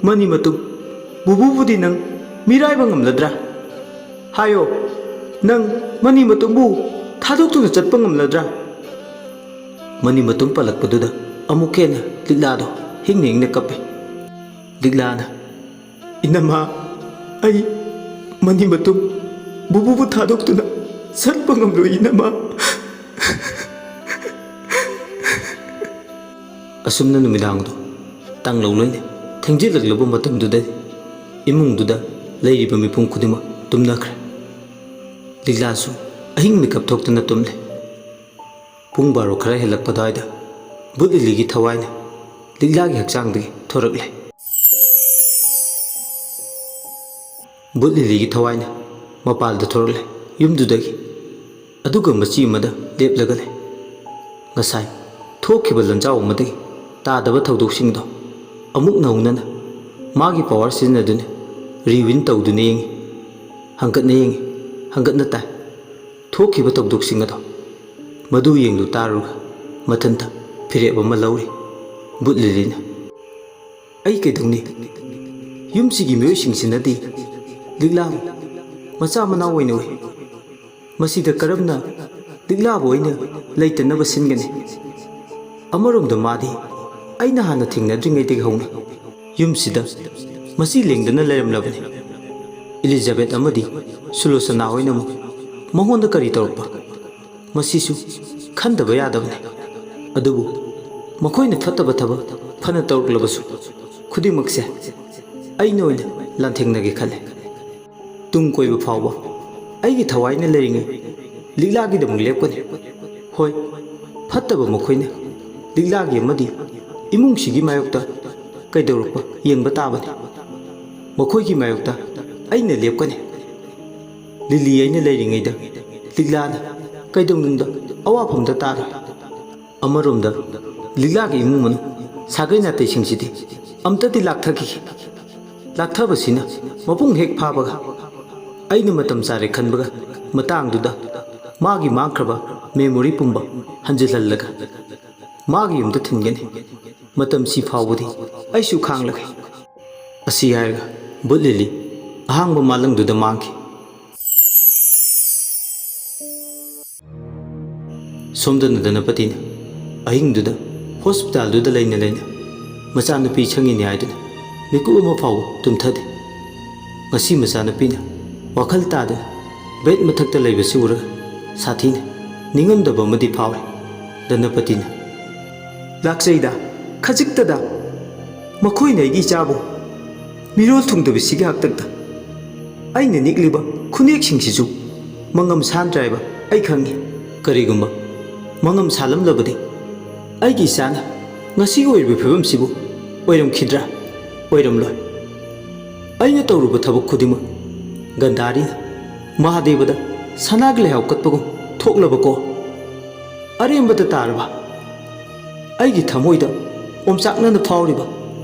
"ꯃꯅꯤ ꯃꯇꯨꯝ, ꯕꯨꯕꯨꯕꯨꯗꯤ ꯅꯪ ꯃꯤꯔꯥꯏꯕ ꯉꯝꯂꯗ꯭ꯔꯥ? ꯍꯥꯏꯌꯣ, ꯅꯪ ꯃꯅꯤ ꯃꯇꯨꯝꯕꯨ ꯊꯥꯗꯣꯛꯇꯨꯅ ꯆꯠꯄ ꯉꯝꯂꯗ꯭ꯔꯥ?" ꯃꯅꯤ ꯃꯇꯨꯝ ꯄꯜꯂꯛꯄꯗꯨꯗ ꯑꯃꯨꯛ ꯍꯦꯟꯅ ꯂꯤꯛꯂꯥꯗꯣ ꯍꯤꯡꯅ ꯍꯤꯡꯅ ꯀꯞꯄꯦ꯫ ꯂꯤꯛꯂꯥꯅ, "ꯏꯅꯝꯃ, ꯑꯩ ꯃꯅꯤ ꯃꯇꯨꯝ ꯕꯨꯕꯨꯕꯨ ꯊꯥꯗꯣꯛꯇꯨꯅ ꯆꯠꯄ ꯉꯝꯂꯣꯏ, ꯏꯅꯝꯃ꯫" ꯑꯁꯨꯝꯅ ꯅꯨꯃꯤꯗꯥꯡꯗꯣ ꯇꯥꯡꯂꯧ ꯂꯣꯏꯅ ꯊꯦꯡꯖꯤꯜꯂꯛꯂꯕ ꯃꯇꯝꯗꯨꯗꯗꯤ ꯏꯃꯨꯡꯗꯨꯗ ꯂꯩꯔꯤꯕ ꯃꯤꯄꯨꯝ ꯈꯨꯗꯤꯡꯃꯛ ꯇꯨꯝꯅꯈ꯭ꯔꯦ꯫ ꯂꯤꯛꯂꯥꯁꯨ ꯑꯍꯤꯡ ꯃꯤꯀꯞ ꯊꯣꯛꯇꯅ ꯇꯨꯝꯂꯦ꯫ ꯄꯨꯡ ꯕꯥꯔꯣ ꯈꯔ ꯍꯦꯜꯂꯛꯄ ꯑꯗꯨꯋꯥꯏꯗ ꯕꯨꯠ ꯂꯤꯂꯤꯒꯤ ꯊꯋꯥꯏꯅ ꯂꯤꯛꯂꯥꯒꯤ ꯍꯛꯆꯥꯡꯗꯒꯤ ꯊꯣꯔꯛꯂꯦ꯫ ꯕꯨꯠ ꯂꯤꯂꯤꯒꯤ ꯊꯋꯥꯏꯅ ꯃꯄꯥꯜꯗ ꯊꯣꯔꯛꯂꯦ, ꯌꯨꯝꯗꯨꯗꯒꯤ꯫ ꯑꯗꯨꯒ ꯃꯆꯤ ꯑꯃꯗ ꯂꯦꯞꯂꯒ ꯂꯩ꯫ ꯉꯁꯥꯏ ꯊꯣꯛꯈꯤꯕ ꯂꯟꯖꯥꯎ ꯑꯃꯗꯒꯤ ꯇꯥꯗꯕ ꯊꯧꯗꯣꯛꯁꯤꯡꯗꯣ ꯑꯃꯨꯛ ꯅꯧꯅꯅ ꯃꯥꯒꯤ ꯄꯥꯋꯔ ꯁꯤꯖꯤꯟꯅꯗꯨꯅ ꯔꯤꯋꯤꯟ ꯇꯧꯗꯨꯅ ꯌꯦꯡꯉꯤ꯫ ꯍꯪꯒꯠꯅ ꯌꯦꯡꯉꯤ, ꯍꯪꯒꯠꯅ ꯇꯥꯏ꯫ ꯊꯣꯛꯈꯤꯕ ꯊꯧꯗꯣꯛꯁꯤꯡ ꯑꯗꯣ ꯃꯗꯨ ꯌꯦꯡꯂꯨ ꯇꯥꯔꯨꯔꯒ ꯃꯊꯟꯇ ꯐꯤꯔꯦꯞ ꯑꯃ ꯂꯧꯔꯤ ꯕꯨꯠ ꯂꯤꯂꯤꯅ꯫ "ꯑꯩ ꯀꯩꯗꯧꯅꯤ? ꯌꯨꯝꯁꯤꯒꯤ ꯃꯤꯑꯣꯏꯁꯤꯡꯁꯤꯅꯗꯤ ꯂꯤꯛꯂꯥꯕꯨ ꯃꯆꯥ ꯃꯅꯥꯎ ꯑꯣꯏꯅ ꯎꯏ꯫ ꯃꯁꯤꯗ ꯀꯔꯝꯅ ꯂꯤꯛꯂꯥꯕꯨ ꯑꯩꯅ ꯂꯩꯇꯅꯕ ꯁꯤꯟꯒꯅꯤ? ꯑꯃꯔꯣꯝꯗ ꯃꯥꯗꯤ ꯑꯩꯅ ꯍꯥꯟꯅ ꯊꯦꯡꯅꯗ꯭ꯔꯤꯉꯩꯗꯒꯤ ꯍꯧꯅ ꯌꯨꯝꯁꯤꯗ ꯃꯆꯤ ꯂꯦꯡꯗꯅ ꯂꯩꯔꯝꯂꯕꯅꯤ꯫ ꯏꯂꯤꯖꯥꯕꯦꯠ ꯑꯃꯗꯤ ꯁꯨꯂꯣꯆꯅꯥ ꯍꯣꯏꯅ ꯑꯃꯨꯛ ꯃꯉꯣꯟꯗ ꯀꯔꯤ ꯇꯧꯔꯛꯄ? ꯃꯁꯤꯁꯨ ꯈꯟꯗꯕ ꯌꯥꯗꯕꯅꯤ꯫ ꯑꯗꯨꯕꯨ ꯃꯈꯣꯏꯅ ꯐꯠꯇꯕ ꯊꯕꯛ ꯐꯅ ꯇꯧꯔꯛꯂꯕꯁꯨ, ꯈꯨꯗꯤꯡꯃꯛꯁꯦ ꯑꯩꯅ ꯑꯣꯏꯅ ꯂꯥꯟꯊꯦꯡꯅꯒꯦ ꯈꯜꯂꯦ꯫ ꯇꯨꯡ ꯀꯣꯏꯕ ꯐꯥꯎꯕ ꯑꯩꯒꯤ ꯊꯋꯥꯏꯅ ꯂꯩꯔꯤꯉꯩ ꯂꯤꯛꯂꯥꯒꯤꯗꯃꯛ ꯂꯦꯞꯀꯅꯤ꯫ ꯍꯣꯏ, ꯐꯠꯇꯕ ꯃꯈꯣꯏꯅ ꯂꯤꯛꯂꯥꯒꯤ ꯑꯃꯗꯤ ꯏꯃꯨꯡꯁꯤꯒꯤ ꯃꯥꯌꯣꯛꯇ ꯀꯩꯗꯧꯔꯛꯄ ꯌꯦꯡꯕ ꯇꯥꯕꯅꯤ꯫ ꯃꯈꯣꯏꯒꯤ ꯃꯥꯌꯣꯛꯇ ꯑꯩꯅ ꯂꯦꯞꯀꯅꯤ꯫ ꯂꯤꯂꯤ ꯑꯩꯅ ꯂꯩꯔꯤꯉꯩꯗ ꯂꯤꯛꯂꯥꯅ ꯀꯩꯗꯧꯅꯨꯡꯗ ꯑꯋꯥꯐꯝꯗ ꯇꯥꯔꯣꯏ꯫ ꯑꯃꯔꯣꯝꯗ ꯂꯤꯛꯂꯥꯒꯤ ꯏꯃꯨꯡ ꯃꯅꯨꯡ ꯁꯥꯒꯩ ꯅꯥꯇꯩꯁꯤꯡꯁꯤꯗꯤ ꯑꯝꯇꯗꯤ ꯂꯥꯛꯊꯈꯤꯒꯦ꯫ ꯂꯥꯛꯊꯕꯁꯤꯅ ꯃꯄꯨꯡ ꯍꯦꯛ ꯐꯥꯕꯒ ꯑꯩꯅ ꯃꯇꯝ ꯆꯥꯔꯦ ꯈꯟꯕꯒ ꯃꯇꯥꯡꯗꯨꯗ ꯃꯥꯒꯤ ꯃꯥꯡꯈ꯭ꯔꯕ ꯃꯦꯃꯣꯔꯤ ꯄꯨꯝꯕ ꯍꯟꯖꯤꯜꯍꯜꯂꯒ ꯃꯥꯒꯤ ꯌꯨꯝꯗ ꯊꯤꯟꯒꯅꯤ꯫ ꯃꯇꯝꯁꯤ ꯐꯥꯎꯕꯗꯤ ꯑꯩꯁꯨ ꯈꯥꯡꯂꯒꯦ꯫ ꯑꯁꯤ ꯍꯥꯏꯔꯒ ꯕꯨꯠ ꯂꯤꯂꯤ ꯑꯍꯥꯡꯕ ꯃꯥꯂꯪꯗꯨꯗ ꯃꯥꯡꯈꯤ꯫ ꯁꯣꯝꯗꯅ ꯙꯅꯄꯇꯤꯅ ꯑꯍꯤꯡꯗꯨꯗ ꯍꯣꯁꯄꯤꯇꯥꯜꯗꯨꯗ ꯂꯩꯅ ꯂꯩꯅ ꯃꯆꯥꯅꯨꯄꯤ ꯁꯪꯉꯤꯅꯤ ꯍꯥꯏꯗꯨꯅ ꯃꯤꯀꯨꯞ ꯑꯃ ꯐꯥꯎꯕ ꯇꯨꯝꯊꯗꯦ꯫ ꯉꯁꯤ ꯃꯆꯥꯅꯨꯄꯤꯅ ꯋꯥꯈꯜ ꯇꯥꯗꯅ ꯕꯦꯗ ꯃꯊꯛꯇ ꯂꯩꯕꯁꯤ ꯎꯔꯒ ꯁꯥꯊꯤꯅ ꯅꯤꯡꯉꯝꯗꯕ ꯑꯃꯗꯤ ꯐꯥꯎꯔꯦ꯫ ꯙꯅꯄꯇꯤꯅ, "ꯂꯥꯛꯆꯩꯗ, ꯈꯖꯤꯛꯇꯗ ꯃꯈꯣꯏꯅ ꯑꯩꯒꯤ ꯏꯆꯥꯕꯨ ꯃꯤꯔꯣꯜ ꯊꯨꯡꯗꯕꯁꯤꯒꯤ ꯍꯥꯛꯇꯛꯇ ꯑꯩꯅ ꯅꯤꯛꯂꯤꯕ ꯈꯨꯅꯦꯛꯁꯤꯡꯁꯤꯁꯨ ꯃꯉꯝ ꯁꯥꯟꯗ꯭ꯔꯦ ꯍꯥꯏꯕ ꯑꯩ ꯈꯪꯏ꯫ ꯀꯔꯤꯒꯨꯝꯕ ꯃꯉꯝ ꯁꯥꯜꯂꯝꯂꯕꯗꯤ ꯑꯩꯒꯤ ꯏꯆꯥꯅ ꯉꯁꯤꯒꯤ ꯑꯣꯏꯔꯤꯕ ꯐꯤꯕꯝꯁꯤꯕꯨ ꯑꯣꯏꯔꯝꯈꯤꯗ꯭ꯔꯥ? ꯑꯣꯏꯔꯝꯂꯣꯏ꯫ ꯑꯩꯅ ꯇꯧꯔꯨꯕ ꯊꯕꯛ ꯈꯨꯗꯤꯡꯃꯛ ꯒꯟꯙꯥꯔꯤꯅ ꯃꯍꯥꯗꯦꯕꯗ ꯁꯅꯥꯒꯤ ꯂꯩꯍꯥꯎ ꯀꯠꯄꯒꯨꯝ ꯊꯣꯛꯂꯕꯀꯣ꯫ ꯑꯔꯦꯝꯕꯗ ꯇꯥꯔꯕ ꯑꯩꯒꯤ ꯊꯃꯣꯏꯗ ꯑꯣꯝꯆꯥꯛꯅꯅ ꯐꯥꯎꯔꯤꯕ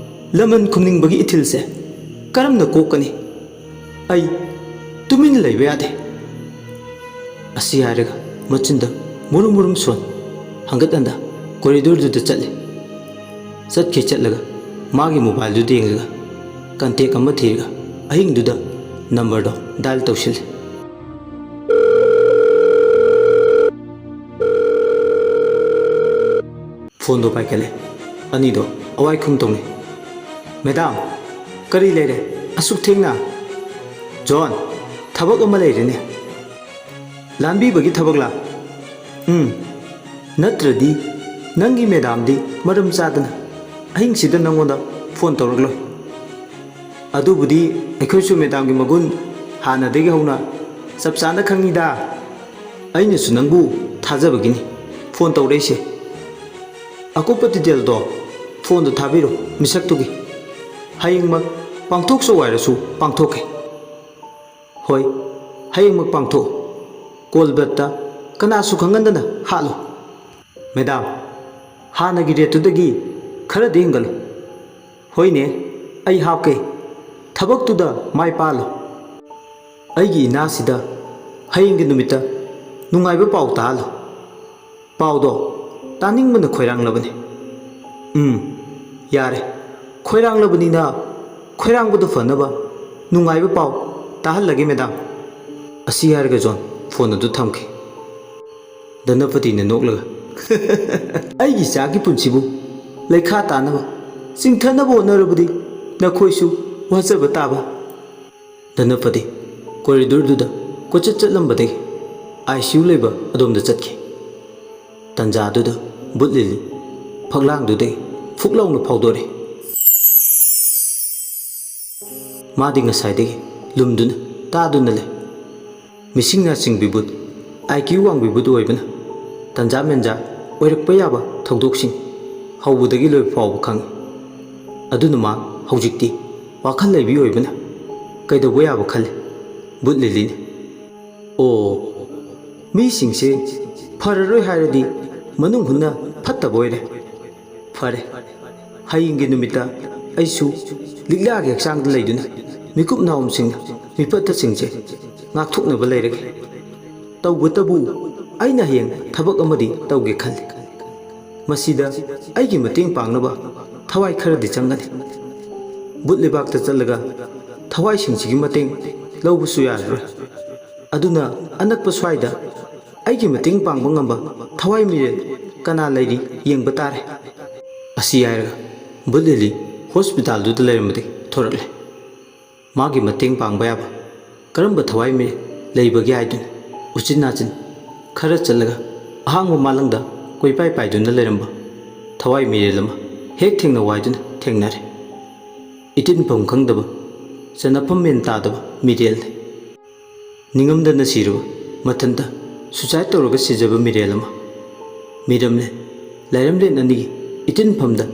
ꯂꯃꯟ ꯈꯨꯝꯅꯤꯡꯕꯒꯤ ꯏꯊꯤꯜꯁꯦ ꯀꯔꯝꯅ ꯀꯣꯛꯀꯅꯤ? ꯑꯩ ꯇꯨꯃꯤꯟꯅ ꯂꯩꯕ ꯌꯥꯗꯦ꯫" ꯑꯁꯤ ꯍꯥꯏꯔꯒ ꯃꯆꯤꯟꯗ ꯃꯨꯔꯨꯝ ꯃꯨꯔꯨꯝ ꯁꯣꯟ ꯍꯪꯒꯠ ꯍꯟꯗ ꯀꯣꯔꯤꯗꯣꯔꯗꯨꯗ ꯆꯠꯂꯤ꯫ ꯆꯠꯈꯤ ꯆꯠꯂꯒ ꯃꯥꯒꯤ ꯃꯣꯕꯥꯏꯜꯗꯨꯗ ꯌꯦꯡꯂꯒ ꯀꯟꯇꯦꯛ ꯑꯃ ꯊꯤꯔꯒ ꯑꯍꯤꯡꯗꯨꯗ ꯅꯝꯕꯔꯗꯣ ꯗꯥꯏꯜ ꯇꯧꯁꯤꯜꯂꯤ꯫ ꯐꯣꯟꯗꯣ ꯄꯥꯏꯈꯠꯂꯦ꯫ ꯑꯅꯤꯗꯣ ꯑꯋꯥꯏ ꯈꯨꯝ ꯇꯧꯅꯩ꯫ "ꯃꯦꯗꯥꯝ, ꯀꯔꯤ ꯂꯩꯔꯦ? ꯑꯁꯨꯛ ꯊꯦꯡꯅ?" "ꯖꯣꯟ, ꯊꯕꯛ ꯑꯃ ꯂꯩꯔꯦꯅꯦ꯫" "ꯂꯥꯟꯕꯤꯕꯒꯤ ꯊꯕꯛꯂꯥ?" "ꯎꯝ, ꯅꯠꯇ꯭ꯔꯗꯤ ꯅꯪꯒꯤ ꯃꯦꯗꯥꯝꯗꯤ ꯃꯔꯝ ꯆꯥꯗꯅ ꯑꯍꯤꯡꯁꯤꯗ ꯅꯪꯉꯣꯟꯗ ꯐꯣꯟ ꯇꯧꯔꯛꯂꯣꯏ꯫" "ꯑꯗꯨꯕꯨꯗꯤ ꯑꯩꯈꯣꯏꯁꯨ ꯃꯦꯗꯥꯝꯒꯤ ꯃꯒꯨꯟ ꯍꯥꯟꯅꯗꯒꯤ ꯍꯧꯅ ꯆꯞ ꯆꯥꯅ ꯈꯪꯉꯤꯗ꯫ ꯑꯩꯅꯁꯨ ꯅꯪꯕꯨ ꯊꯥꯖꯕꯒꯤꯅꯤ ꯐꯣꯟ ꯇꯧꯔꯛꯏꯁꯦ꯫ ꯑꯀꯨꯞꯄ ꯗꯤꯇꯦꯜꯗꯣ ꯐꯣꯟꯗ ꯊꯥꯕꯤꯔꯣ ꯃꯤꯁꯛꯇꯨꯒꯤ꯫ ꯍꯌꯦꯡꯃꯛ ꯄꯥꯡꯊꯣꯛꯆꯧ ꯍꯥꯏꯔꯁꯨ ꯄꯥꯡꯊꯣꯛꯀꯦ꯫" "ꯍꯣꯏ, ꯍꯌꯦꯡꯃꯛ ꯄꯥꯡꯊꯣꯛꯎ꯫ ꯀꯣꯜ ꯕ꯭ꯂꯠꯇ ꯀꯅꯥꯁꯨ ꯈꯪꯍꯟꯗꯅ ꯍꯥꯠꯂꯨ꯫" "ꯃꯦꯗꯥꯝ, ꯍꯥꯟꯅꯒꯤ ꯔꯦꯠꯇꯨꯗꯒꯤ ꯈꯔꯗꯤ ꯍꯦꯟꯒꯠꯂꯨ꯫" "ꯍꯣꯏꯅꯦ, ꯑꯩ ꯍꯥꯞꯀꯦ꯫ ꯊꯕꯛꯇꯨꯗ ꯃꯥꯏ ꯄꯥꯛꯍꯜꯂꯨ꯫ ꯑꯩꯒꯤ ꯏꯅꯥꯁꯤꯗ ꯍꯌꯦꯡꯒꯤ ꯅꯨꯃꯤꯠꯇ ꯅꯨꯡꯉꯥꯏꯕ ꯄꯥꯎ ꯇꯥꯍꯜꯂꯨ꯫" "ꯄꯥꯎꯗꯣ ꯇꯥꯅꯤꯡꯕꯅ ꯈꯣꯏꯔꯥꯡꯂꯕꯅꯤ꯫" "ꯎꯝ, ꯌꯥꯔꯦ꯫ ꯈꯣꯏꯔꯥꯡꯂꯕꯅꯤꯅ ꯈꯣꯏꯔꯥꯡꯕꯗꯨ ꯐꯅꯕ ꯅꯨꯡꯉꯥꯏꯕ ꯄꯥꯎ ꯇꯥꯍꯜꯂꯒꯦ, ꯃꯦꯗꯥꯝ꯫ ꯑꯁꯤ ꯍꯥꯏꯔꯒ ꯖꯣꯟ ꯐꯣꯟ ꯑꯗꯨ ꯊꯝꯈꯤ꯫ ꯙꯅꯄꯇꯤꯅ ꯅꯣꯛꯂꯒ, "ꯑꯩꯒꯤ ꯏꯆꯥꯒꯤ ꯄꯨꯟꯁꯤꯕꯨ ꯂꯩꯈꯥ ꯇꯥꯅꯕ, ꯆꯤꯡꯊꯅꯕ ꯍꯣꯠꯅꯔꯕꯗꯤ ꯅꯈꯣꯏꯁꯨ ꯋꯥꯖꯕ ꯇꯥꯕ"꯫ ꯙꯅꯄꯇꯤ ꯀꯣꯔꯤꯗꯣꯔꯗꯨꯗ ꯀꯣꯏꯆꯠ ꯆꯠꯂꯝꯕꯗꯒꯤ ꯑꯥꯏ ꯁꯤ ꯌꯨ ꯂꯩꯕ ꯑꯗꯣꯝꯗ ꯆꯠꯈꯤ꯫ ꯇꯟꯖꯥꯗꯨꯗ ꯕꯨꯠ ꯂꯤꯂꯤ ꯐꯛꯂꯥꯡꯗꯨꯗꯒꯤ ꯐꯨꯛ ꯂꯥꯎꯅ ꯐꯥꯎꯗꯣꯔꯛꯏ꯫ ꯃꯥꯗꯤ ꯉꯁꯥꯏꯗꯒꯤ ꯂꯨꯝꯗꯨꯅ ꯇꯥꯗꯨꯅ ꯂꯩ꯫ ꯃꯤꯁꯤꯡ ꯅꯥꯁꯤꯡꯕꯤ ꯕꯨꯠ, ꯑꯥꯏ ꯀ꯭ꯌꯨ ꯋꯥꯡꯕꯤ ꯕꯨꯠ ꯑꯣꯏꯕꯅ ꯇꯟꯖꯥ ꯃꯦꯟꯖꯥ ꯑꯣꯏꯔꯛꯄ ꯌꯥꯕ ꯊꯧꯗꯣꯛꯁꯤꯡ ꯍꯧꯕꯗꯒꯤ ꯂꯣꯏꯕ ꯐꯥꯎꯕ ꯈꯪꯏ꯫ ꯑꯗꯨꯅ ꯃꯥ ꯍꯧꯖꯤꯛꯇꯤ ꯋꯥꯈꯜ ꯂꯩꯕꯤ ꯑꯣꯏꯕꯅ ꯀꯩꯗꯧꯕ ꯌꯥꯕ ꯈꯜꯂꯤ꯫ ꯕꯨꯠ ꯂꯤꯂꯤꯅ, "ꯑꯣ, ꯃꯤꯁꯤꯡꯁꯦ ꯐꯔꯔꯣꯏ ꯍꯥꯏꯔꯗꯤ ꯃꯅꯨꯡ ꯍꯨꯠꯅ ꯐꯠꯇꯕ ꯑꯣꯏꯔꯦ꯫ ꯐꯔꯦ, ꯍꯌꯦꯡꯒꯤ ꯅꯨꯃꯤꯠꯇ ꯑꯩꯁꯨ ꯂꯤꯛꯂꯥꯒꯤ ꯍꯛꯆꯥꯡꯗ ꯂꯩꯗꯨꯅ ꯃꯤꯀꯨꯞ ꯅꯥꯎꯝꯁꯤꯡꯅ ꯃꯤꯐꯠꯇꯁꯤꯡꯁꯦ ꯉꯥꯛꯊꯣꯛꯅꯕ ꯂꯩꯔꯒꯦ꯫ ꯇꯧꯕꯇꯕꯨ ꯑꯩꯅ ꯍꯌꯦꯡ ꯊꯕꯛ ꯑꯃꯗꯤ ꯇꯧꯒꯦ ꯈꯜꯂꯤ꯫ ꯃꯁꯤꯗ ꯑꯩꯒꯤ ꯃꯇꯦꯡ ꯄꯥꯡꯅꯕ ꯊꯋꯥꯏ ꯈꯔꯗꯤ ꯆꯪꯒꯅꯤ꯫ ꯕꯨꯠ ꯂꯩꯕꯥꯛꯇ ꯆꯠꯂꯒ ꯊꯋꯥꯏꯁꯤꯡꯁꯤꯒꯤ ꯃꯇꯦꯡ ꯂꯧꯕꯁꯨ ꯌꯥꯔꯔꯣꯏ꯫ ꯑꯗꯨꯅ ꯑꯅꯛꯄ ꯁ꯭ꯋꯥꯏꯗ ꯑꯩꯒꯤ ꯃꯇꯦꯡ ꯄꯥꯡꯕ ꯉꯝꯕ ꯊꯋꯥꯏ ꯃꯤꯔꯦꯜ ꯀꯅꯥ ꯂꯩꯔꯤ ꯌꯦꯡꯕ ꯇꯥꯔꯦ"꯫ ꯑꯁꯤ ꯍꯥꯏꯔꯒ ꯕꯨꯠ ꯂꯤꯂꯤ ꯍꯣꯁꯄꯤꯇꯥꯜꯗꯨꯗ ꯂꯩꯔꯝꯕꯗꯒꯤ ꯊꯣꯔꯛꯂꯦ꯫ ꯃꯥꯒꯤ ꯃꯇꯦꯡ ꯄꯥꯡꯕ ꯌꯥꯕ ꯀꯔꯝꯕ ꯊꯋꯥꯏ ꯃꯤꯔꯦꯜ ꯂꯩꯕꯒꯦ ꯍꯥꯏꯗꯨꯅ ꯎꯆꯤꯟ ꯅꯥꯆꯤꯟ ꯈꯔ ꯆꯠꯂꯒ ꯑꯍꯥꯡꯕ ꯃꯥꯂꯪꯗ ꯀꯣꯏꯄꯥꯏ ꯄꯥꯏꯗꯨꯅ ꯂꯩꯔꯝꯕ ꯊꯋꯥꯏ ꯃꯤꯔꯦꯜ ꯑꯃ ꯍꯦꯛ ꯊꯦꯡꯅꯧ ꯍꯥꯏꯗꯨꯅ ꯊꯦꯡꯅꯔꯦ꯫ ꯏꯇꯤꯟꯐꯝ ꯈꯪꯗꯕ, ꯆꯅꯐꯝ ꯃꯦꯟ ꯇꯥꯗꯕ ꯃꯤꯔꯦꯜꯅꯤ꯫ ꯅꯤꯡꯉꯝꯗꯅ ꯁꯤꯔꯕ, ꯃꯊꯟꯇ ꯁꯨꯁꯥꯏꯠ ꯇꯧꯔꯒ ꯁꯤꯖꯕ ꯃꯤꯔꯦꯜ ꯑꯃ꯫ ꯃꯤꯔꯝꯂꯦꯟ, ꯂꯥꯏꯔꯝꯂꯦꯟ ꯑꯅꯤꯒꯤ ꯏꯇꯤꯟꯐꯝꯗ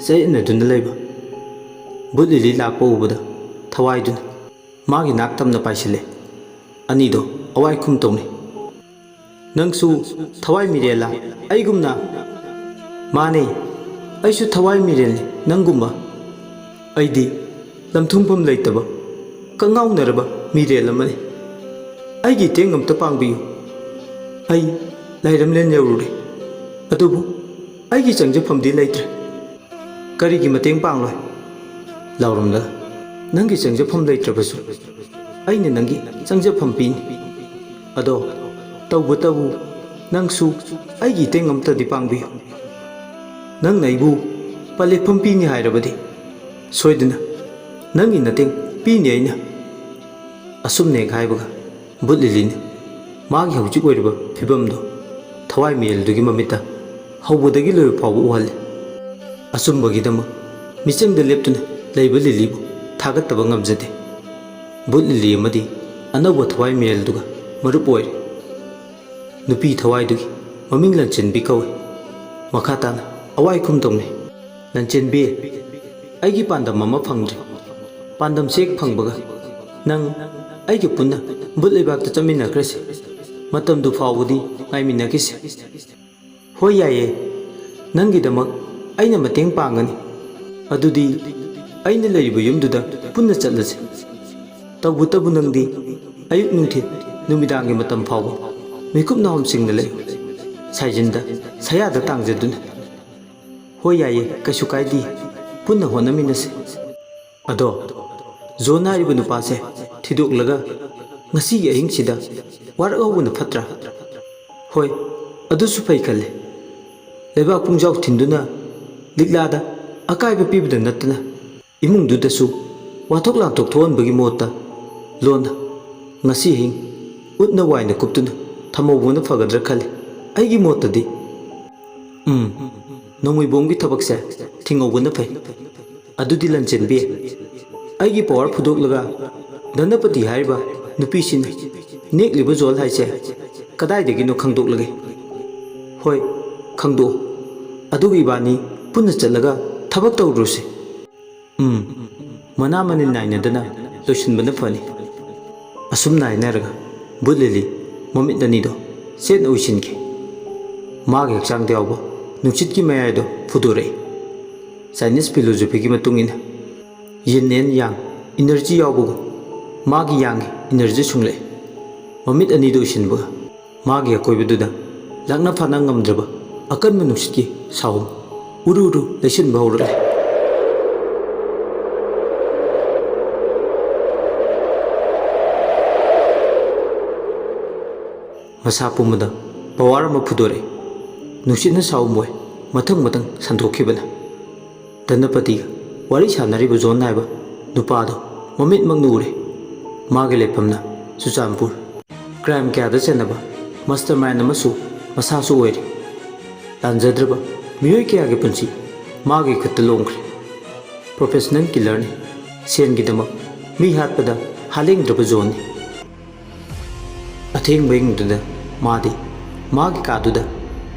ꯆꯌꯦꯠꯅꯗꯨꯅ ꯂꯩꯕ꯫ ꯕꯨꯠ ꯂꯤꯂꯤ ꯂꯥꯛꯄ ꯎꯕꯗ ꯊꯋꯥꯏꯗꯨꯅ ꯃꯥꯒꯤ ꯅꯥꯛ ꯇꯝꯅ ꯄꯥꯏꯁꯤꯜꯂꯦ꯫ ꯑꯅꯤꯗꯣ ꯑꯋꯥꯏ ꯈꯨꯝ ꯇꯧꯅꯩ꯫ "ꯅꯪꯁꯨ ꯊꯋꯥꯏ ꯃꯤꯔꯦꯜꯂꯥ? ꯑꯩꯒꯨꯝꯅ?" "ꯃꯥꯅꯦ, ꯑꯩꯁꯨ ꯊꯋꯥꯏ ꯃꯤꯔꯦꯜꯅꯤ, ꯅꯪꯒꯨꯝꯕ꯫ ꯑꯩꯗꯤ ꯂꯝꯊꯨꯡꯐꯝ ꯂꯩꯇꯕ, ꯀꯉꯥꯎꯅꯔꯕ ꯃꯤꯔꯦꯜ ꯑꯃꯅꯤ꯫ ꯑꯩꯒꯤ ꯏꯇꯦꯡ ꯑꯝꯇ ꯄꯥꯡꯕꯤꯌꯨ꯫ ꯑꯩ ꯂꯥꯏꯔꯝꯂꯦꯟ ꯌꯧꯔꯨꯔꯦ, ꯑꯗꯨꯕꯨ ꯑꯩꯒꯤ ꯆꯪꯖꯐꯝꯗꯤ ꯂꯩꯇ꯭ꯔꯦ꯫ ꯀꯔꯤꯒꯤ ꯃꯇꯦꯡ ꯄꯥꯡꯂꯣꯏ?" ꯂꯥꯎꯔꯝꯂꯒ ꯅꯪꯒꯤ ꯆꯪꯖꯐꯝ ꯂꯩꯇ꯭ꯔꯕꯁꯨ ꯑꯩꯅ ꯅꯪꯒꯤ ꯆꯪꯖꯐꯝ ꯄꯤꯅꯤ꯫ ꯑꯗꯣ ꯇꯧꯕꯇꯕꯨ ꯅꯪꯁꯨ ꯑꯩꯒꯤ ꯏꯇꯦꯡ ꯑꯃꯇꯗꯤ ꯄꯥꯡꯕꯤꯌꯨ꯫ ꯅꯪꯅ ꯑꯩꯕꯨ ꯄꯂꯦꯞꯐꯝ ꯄꯤꯅꯤ ꯍꯥꯏꯔꯕꯗꯤ ꯁꯣꯏꯗꯅ ꯅꯪꯒꯤ ꯃꯇꯦꯡ ꯄꯤꯅꯤ ꯑꯩꯅ꯫ ꯑꯁꯨꯝꯅ ꯍꯦꯛ ꯍꯥꯏꯕꯒ ꯕꯨꯠ ꯂꯤꯂꯤꯅ ꯃꯥꯒꯤ ꯍꯧꯖꯤꯛ ꯑꯣꯏꯔꯤꯕ ꯐꯤꯕꯝꯗꯨ ꯊꯋꯥꯏ ꯃꯤꯔꯦꯜꯗꯨꯒꯤ ꯃꯃꯤꯠꯇ ꯍꯧꯕꯗꯒꯤ ꯂꯣꯏꯕ ꯐꯥꯎꯕ ꯎꯍꯜꯂꯤ꯫ ꯑꯆꯨꯝꯕꯒꯤꯗꯃꯛ ꯃꯤꯆꯪꯗ ꯂꯦꯞꯇꯨꯅ ꯂꯩꯕ ꯂꯤꯂꯤꯕꯨ ꯊꯥꯒꯠꯇꯕ ꯉꯝꯖꯗꯦ꯫ ꯕꯨꯠ ꯂꯤꯂꯤ ꯑꯃꯗꯤ ꯑꯅꯧꯕ ꯊꯋꯥꯏ ꯃꯤꯔꯦꯜꯗꯨꯒ ꯃꯔꯨꯞ ꯑꯣꯏꯔꯦ꯫ ꯅꯨꯄꯤ ꯊꯋꯥꯏꯗꯨꯒꯤ ꯃꯃꯤꯡ ꯂꯟꯆꯦꯟꯕꯤ ꯀꯧꯏ꯫ ꯃꯈꯥ ꯇꯥꯅ ꯑꯋꯥꯏ ꯈꯨꯝ ꯇꯧꯅꯩ꯫ ꯂꯟꯆꯦꯟꯕꯤ, ꯑꯩꯒꯤ ꯄꯥꯟꯗꯝ ꯑꯃ ꯐꯪꯗ꯭ꯔꯤ꯫ ꯄꯥꯟꯗꯝꯁꯦ ꯍꯦꯛ ꯐꯪꯕꯒ ꯅꯪ ꯑꯩꯒ ꯄꯨꯟꯅ ꯕꯨꯠ ꯂꯩꯕꯥꯛꯇ ꯆꯠꯃꯤꯟꯅꯈ꯭ꯔꯁꯤ꯫ ꯃꯇꯝꯗꯨ ꯐꯥꯎꯕꯗꯤ ꯉꯥꯏꯃꯤꯟꯅꯈꯤꯁꯤ꯫ ꯍꯣꯏ, ꯌꯥꯏꯌꯦ꯫ ꯅꯪꯒꯤꯗꯃꯛ ꯑꯩꯅ ꯃꯇꯦꯡ ꯄꯥꯡꯒꯅꯤ꯫ ꯑꯗꯨꯗꯤ ꯑꯩꯅ ꯂꯩꯔꯤꯕ ꯌꯨꯝꯗꯨꯗ ꯄꯨꯟꯅ ꯆꯠꯂꯁꯤ꯫ ꯇꯧꯕꯇꯕꯨ ꯅꯪꯗꯤ ꯑꯌꯨꯛ ꯅꯨꯡꯊꯤꯜ ꯅꯨꯃꯤꯗꯥꯡꯒꯤ ꯃꯇꯝ ꯐꯥꯎꯕ ꯃꯤꯀꯨꯞ ꯅꯥꯍꯨꯝꯁꯤꯡꯅ ꯂꯩꯌꯨ꯫ ꯁꯥꯏꯖꯤꯟꯗ ꯁꯌꯥꯗ ꯇꯥꯡꯖꯗꯨꯅ꯫ ꯍꯣꯏ, ꯌꯥꯏꯌꯦ, ꯀꯩꯁꯨ ꯀꯥꯏꯗꯦ꯫ ꯄꯨꯟꯅ ꯍꯣꯠꯅꯃꯤꯟꯅꯁꯤ꯫ ꯑꯗꯣ ꯖꯣꯟ ꯍꯥꯏꯔꯤꯕ ꯅꯨꯄꯥꯁꯦ ꯊꯤꯗꯣꯛꯂꯒ ꯉꯁꯤꯒꯤ ꯑꯍꯤꯡꯁꯤꯗ ꯋꯥꯔꯛ ꯍꯧꯕꯅ ꯐꯠꯇ꯭ꯔꯥ? ꯍꯣꯏ, ꯑꯗꯨꯁꯨ ꯐꯩ ꯈꯜꯂꯦ꯫ ꯂꯩꯕꯥꯛ ꯄꯨꯡꯖꯥꯎ ꯊꯤꯟꯗꯨꯅ ꯂꯤꯛꯂꯥꯗ ꯑꯀꯥꯏꯕ ꯄꯤꯕꯗ ꯅꯠꯇꯅ ꯏꯃꯨꯡꯗꯨꯗꯁꯨ ꯋꯥꯊꯣꯛ ꯂꯥꯟꯊꯣꯛ ꯊꯣꯛꯍꯟꯕꯒꯤ ꯃꯍꯨꯠꯇ ꯂꯣꯟꯅ ꯉꯁꯤ ꯑꯍꯤꯡ ꯎꯠꯅ ꯋꯥꯏꯅ ꯀꯨꯞꯇꯨꯅ ꯊꯝꯍꯧꯕꯅ ꯐꯒꯗ꯭ꯔꯥ ꯈꯜꯂꯤ꯫ ꯑꯩꯒꯤ ꯃꯣꯠꯇꯗꯤ꯫ ꯎꯝ, ꯅꯣꯡꯃꯩꯕꯣꯝꯒꯤ ꯊꯕꯛꯁꯦ ꯊꯤꯡꯍꯧꯕꯅ ꯐꯩ꯫ ꯑꯗꯨꯗꯤ ꯂꯟꯆꯦꯟꯕꯤ, ꯑꯩꯒꯤ ꯄꯋꯥꯔ ꯐꯨꯗꯣꯛꯂꯒ ꯙꯅꯄꯇꯤ ꯍꯥꯏꯔꯤꯕ ꯅꯨꯄꯤꯁꯤꯅ ꯅꯦꯛꯂꯤꯕ ꯖꯣꯜ ꯍꯥꯏꯁꯦ ꯀꯗꯥꯏꯗꯒꯤꯅꯣ ꯈꯪꯗꯣꯛꯂꯒꯦ꯫ ꯍꯣꯏ, ꯈꯪꯗꯣꯛꯑꯣ꯫ ꯑꯗꯨꯒ ꯏꯕꯥꯅꯤ ꯄꯨꯟꯅ ꯆꯠꯂꯒ ꯊꯕꯛ ꯇꯧꯔꯨꯔꯁꯤ꯫ ꯎꯝ, ꯃꯅꯥ ꯃꯅꯤꯟ ꯅꯥꯏꯅꯗꯅ ꯂꯣꯏꯁꯤꯟꯕꯅ ꯐꯅꯤ꯫ ꯑꯁꯨꯝꯅ ꯍꯥꯏꯅꯔꯒ ꯕꯨꯠ ꯂꯤꯂꯤ ꯃꯃꯤꯠ ꯑꯅꯤꯗꯣ ꯆꯦꯠꯅ ꯎꯏꯁꯤꯟꯈꯤ꯫ ꯃꯥꯒꯤ ꯍꯛꯆꯥꯡꯗ ꯌꯥꯎꯕ ꯅꯨꯡꯁꯤꯠꯀꯤ ꯃꯌꯥꯏꯗꯣ ꯐꯨꯗꯣꯔꯛꯏ꯫ ꯆꯥꯏꯅꯤꯁ ꯐꯤꯂꯣꯁꯣꯐꯤꯒꯤ ꯃꯇꯨꯡ ꯏꯟꯅ ꯌꯤꯟ ꯑꯦꯟ ꯌꯥꯡ ꯏꯅꯔꯖꯤ ꯌꯥꯎꯕꯒꯨꯝ ꯃꯥꯒꯤ ꯌꯥꯡꯒꯤ ꯏꯅꯔꯖꯤ ꯁꯨꯡꯂꯛꯏ꯫ ꯃꯃꯤꯠ ꯑꯅꯤꯗꯨ ꯎꯏꯁꯤꯟꯕꯒ ꯃꯥꯒꯤ ꯑꯀꯣꯏꯕꯗꯨꯗ ꯂꯥꯛꯅ ꯐꯥꯅ ꯉꯝꯗ꯭ꯔꯕ ꯑꯀꯟꯕ ꯅꯨꯡꯁꯤꯠꯀꯤ ꯁꯥꯍꯨꯝ ꯎꯔꯨ ꯎꯔꯨ ꯂꯩꯁꯤꯟꯕ ꯍꯧꯔꯛꯂꯦ꯫ ꯃꯁꯥ ꯄꯨꯝꯕꯗ ꯄꯋꯥꯔ ꯑꯃ ꯐꯨꯗꯣꯔꯛꯏ꯫ ꯅꯨꯡꯁꯤꯠꯅ ꯁꯥꯎ ꯃꯣꯏ ꯃꯊꯪ ꯃꯊꯪ ꯁꯟꯗꯣꯛꯈꯤꯕꯅ꯫ ꯙꯅꯄꯇꯤꯒ ꯋꯥꯔꯤ ꯁꯥꯟꯅꯔꯤꯕ ꯖꯣꯟ ꯍꯥꯏꯕ ꯅꯨꯄꯥꯗꯣ ꯃꯃꯤꯠꯃꯛꯅ ꯎꯔꯦ꯫ ꯃꯥꯒꯤ ꯂꯩꯐꯝꯅ ꯆꯨꯔꯆꯥꯟꯄꯨꯔ꯫ ꯀ꯭ꯔꯥꯏꯝ ꯀꯌꯥꯗ ꯆꯦꯟꯅꯕ ꯃꯥꯁꯇꯔ ꯃꯥꯏꯟ ꯑꯃꯁꯨ ꯃꯁꯥꯁꯨ ꯑꯣꯏꯔꯤ꯫ ꯂꯥꯟꯖꯗ꯭ꯔꯕ ꯃꯤꯑꯣꯏ ꯀꯌꯥꯒꯤ ꯄꯨꯟꯁꯤ ꯃꯥꯒꯤ ꯈꯨꯠꯇ ꯂꯣꯡꯈ꯭ꯔꯦ꯫ ꯄ꯭ꯔꯣꯐꯦꯁꯅꯦꯜ ꯀꯤꯂꯔꯅꯤ꯫ ꯁꯦꯟꯒꯤꯗꯃꯛ ꯃꯤ ꯍꯥꯠꯄꯗ ꯍꯥꯂꯦꯡꯗ꯭ꯔꯕ ꯖꯣꯟꯅꯤ꯫ ꯑꯊꯦꯡꯕ ꯑꯍꯤꯡꯗꯨꯗ ꯃꯥꯗꯤ ꯃꯥꯒꯤ ꯀꯥꯗꯨꯗ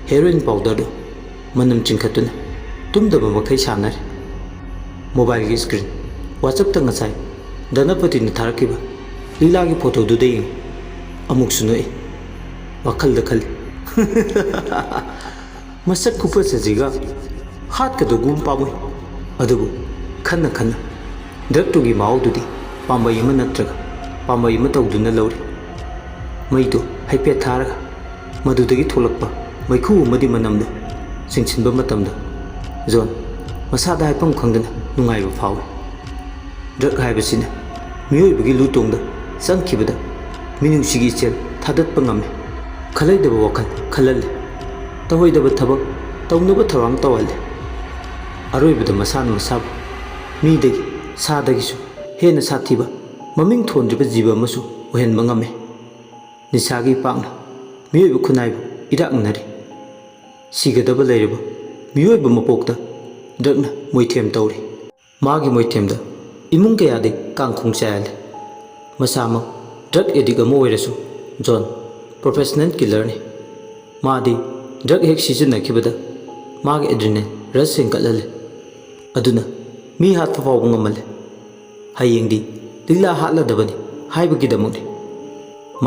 ꯍꯦꯔꯣꯏꯟ ꯄꯥꯎꯗꯔꯗꯨ ꯃꯅꯝ ꯆꯤꯡꯈꯠꯇꯨꯅ ꯇꯨꯝꯗꯕ ꯃꯈꯩ ꯁꯥꯟꯅꯔꯤ꯫ ꯃꯣꯕꯥꯏꯜꯒꯤ ꯁ꯭ꯀ꯭ꯔꯤꯟ ꯋꯥꯆꯞꯇ ꯉꯁꯥꯏ ꯙꯅꯄꯇꯤꯅ ꯊꯥꯔꯛꯈꯤꯕ ꯂꯤꯂꯥꯒꯤ ꯐꯣꯇꯣꯗꯨꯗ ꯌꯦꯡꯉꯤ꯫ ꯑꯃꯨꯛꯁꯨ ꯅꯣꯛꯏ꯫ ꯋꯥꯈꯜꯗ ꯈꯜꯂꯤ, ꯃꯁꯛ ꯈꯨꯐꯖꯁꯤꯒ ꯍꯥꯠꯀꯗꯧꯒꯨꯝ ꯄꯥꯝꯃꯨꯏ꯫ ꯑꯗꯨꯕꯨ ꯈꯟꯅ ꯈꯟꯅ ꯗ꯭ꯔꯛꯇꯨꯒꯤ ꯃꯍꯥꯎꯗꯨꯗꯤ ꯄꯥꯝꯕꯩ ꯑꯃ ꯅꯠꯇ꯭ꯔꯒ ꯄꯥꯝꯕꯩ ꯑꯃ ꯇꯧꯗꯨꯅ ꯂꯧꯔꯤ꯫ ꯃꯩꯗꯨ ꯍꯥꯏꯐꯦꯠ ꯊꯥꯔꯒ ꯃꯗꯨꯗꯒꯤ ꯊꯣꯛꯂꯛꯄ ꯃꯩꯈꯨ ꯑꯃꯗꯤ ꯃꯅꯝꯗꯨ ꯆꯤꯡꯁꯤꯟꯕ ꯃꯇꯝꯗ ꯖꯣꯟ ꯃꯁꯥꯗ ꯍꯥꯏꯐꯝ ꯈꯪꯗꯅ ꯅꯨꯡꯉꯥꯏꯕ ꯐꯥꯎꯏ꯫ ꯗ꯭ꯔꯛ ꯍꯥꯏꯕꯁꯤꯅ ꯃꯤꯑꯣꯏꯕꯒꯤ ꯂꯨꯇꯣꯡꯗ ꯆꯪꯈꯤꯕꯗ ꯃꯤꯅꯨꯡꯁꯤꯒꯤ ꯏꯆꯦꯜ ꯊꯥꯗꯠꯄ ꯉꯝꯃꯤ꯫ ꯈꯜꯂꯩꯗꯕ ꯋꯥꯈꯜ ꯈꯜꯍꯜꯂꯤ꯫ ꯇꯧꯍꯩꯗꯕ ꯊꯕꯛ ꯇꯧꯅꯕ ꯊꯧꯔꯥꯡ ꯇꯧꯍꯜꯂꯤ꯫ ꯑꯔꯣꯏꯕꯗ ꯃꯁꯥꯅ ꯃꯁꯥꯕꯨ ꯃꯤꯗꯒꯤ, ꯁꯥꯗꯒꯤꯁꯨ ꯍꯦꯟꯅ ꯁꯥꯊꯤꯕ, ꯃꯃꯤꯡ ꯊꯣꯟꯗ꯭ꯔꯤꯕ ꯖꯤꯕ ꯑꯃꯁꯨ ꯑꯣꯏꯍꯟꯕ ꯉꯝꯃꯤ꯫ ꯅꯤꯁꯥꯒꯤ ꯏꯄꯥꯛꯅ ꯃꯤꯑꯣꯏꯕ ꯈꯨꯟꯅꯥꯏꯕꯨ ꯏꯔꯥꯛꯅꯔꯤ꯫ ꯁꯤꯒꯗꯕ ꯂꯩꯔꯕ ꯃꯤꯑꯣꯏꯕ ꯃꯄꯣꯛꯇ ꯗ꯭ꯔꯛꯅ ꯃꯣꯏꯊꯦꯝ ꯇꯧꯔꯤ꯫ ꯃꯥꯒꯤ ꯃꯣꯏꯊꯦꯝꯗ ꯏꯃꯨꯡ ꯀꯌꯥꯗꯤ ꯀꯥꯡꯈꯣꯡ ꯆꯥꯏꯍꯜꯂꯤ꯫ ꯃꯁꯥꯃꯛ ꯗ꯭ꯔꯛ ꯑꯦꯗꯤꯛ ꯑꯃ ꯑꯣꯏꯔꯁꯨ ꯖꯣꯟ ꯄ꯭ꯔꯣꯐꯦꯁꯅꯦꯜ ꯀꯤꯂꯔꯅꯤ꯫ ꯃꯥꯗꯤ ꯗ꯭ꯔꯛ ꯍꯦꯛ ꯁꯤꯖꯤꯟꯅꯈꯤꯕꯗ ꯃꯥꯒꯤ ꯑꯦꯗ꯭ꯔꯤꯅꯦꯜ ꯔꯁ ꯍꯦꯟꯒꯠꯍꯜꯂꯤ꯫ ꯑꯗꯨꯅ ꯃꯤ ꯍꯥꯠꯄ ꯐꯥꯎꯕ ꯉꯝꯍꯜꯂꯤ꯫ ꯍꯌꯦꯡꯗꯤ ꯂꯤꯂꯥ ꯍꯥꯠꯂꯗꯕꯅꯤ ꯍꯥꯏꯕꯒꯤꯗꯃꯛꯅꯤ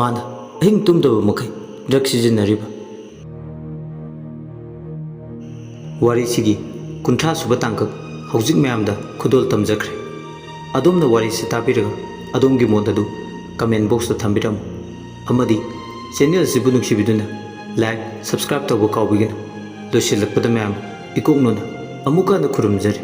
ꯃꯥꯅ ꯑꯍꯤꯡ ꯇꯨꯝꯗꯕ ꯃꯈꯩ ꯗ꯭ꯔꯛ ꯁꯤꯖꯤꯟꯅꯔꯤꯕ꯫ ꯋꯥꯔꯤꯁꯤꯒꯤ ꯀꯨꯟꯊ꯭ꯔꯥ ꯁꯨꯕ ꯇꯥꯡꯀꯛ ꯍꯧꯖꯤꯛ ꯃꯌꯥꯝꯗ ꯈꯨꯗꯣꯜ ꯇꯝꯖꯈ꯭ꯔꯦ꯫ ꯑꯗꯣꯝꯅ ꯋꯥꯔꯤꯁꯤ ꯇꯥꯕꯤꯔꯒ ꯑꯗꯣꯝꯒꯤ ꯃꯣꯠ ꯑꯗꯨ ꯀꯃꯦꯟ ꯕꯣꯛꯁꯇ ꯊꯝꯕꯤꯔꯝꯃꯨ꯫ ꯑꯃꯗꯤ ꯆꯦꯅꯦꯜ ꯑꯁꯤꯕꯨ ꯅꯨꯡꯁꯤꯕꯤꯗꯨꯅ ꯂꯥꯏꯛ, ꯁꯕꯁꯀ꯭ꯔꯥꯏꯕ ꯇꯧꯕ ꯀꯥꯎꯕꯤꯒꯅꯨ꯫ ꯂꯣꯏꯁꯤꯜꯂꯛꯄꯗ ꯃꯌꯥꯝ ꯏꯀꯣꯛ ꯅꯣꯟꯅ ꯑꯃꯨꯛꯀ ꯍꯟꯅ ꯈꯨꯔꯨꯝꯖꯔꯤ꯫